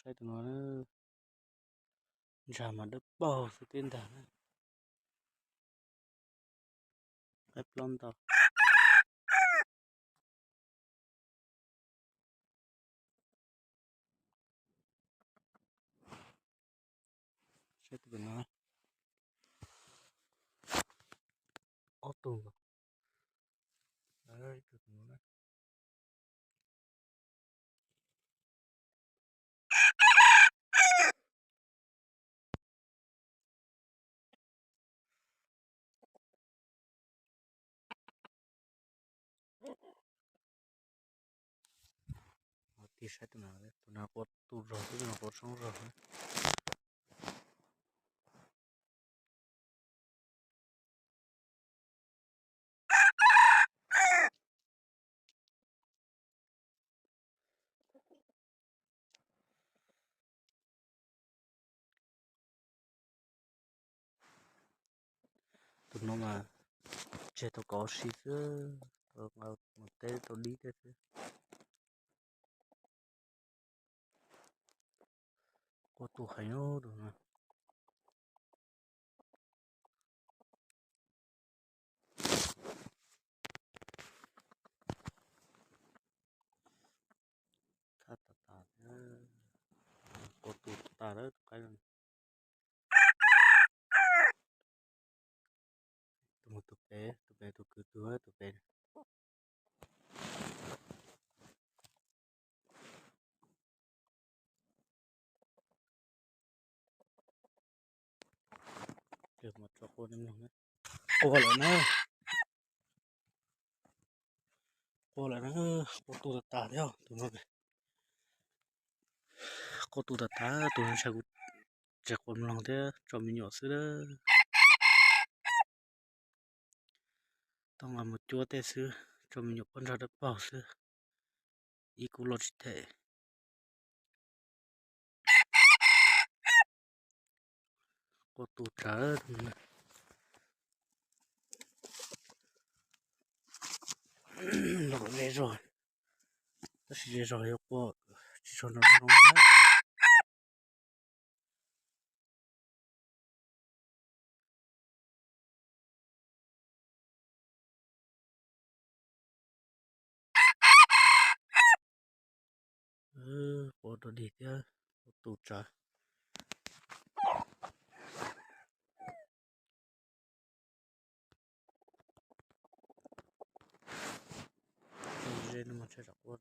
Saib tus no, ntsag mas dawb paug xwb tib ntag na. Qaib plob ntau. Saib tus no, ob tug. Tig saib tus no, tus no qua tu zog, tus no qua soob zog. Tus no mas tseg tau kaum si xwb, mus teb tau dib tej xwb. Qua tu heev tus no. Khab tas tas thiab, qua tu tas lawm tus qaib no. Tus mus tus pem, tus pem tus kwv tus tus pem. Qua lawm na, qua lawm na, qua tu tas tas thiab tus no. Qua tu tas tas, tus no ntshai kuv tsis quav mloog thiab tso me nyuam xwb. Tau nqa mus cuab tej xwb, tso me nyuam pob ntsag dawb paug xwb, ib kub los tsis them. Qua tu tsawv, los ze zog, tab sis ze zog yuav qua tsis tshua nrov nroo thiab. Qua rau dig thiab, qua tu tsawv. Ze no mas tsam qua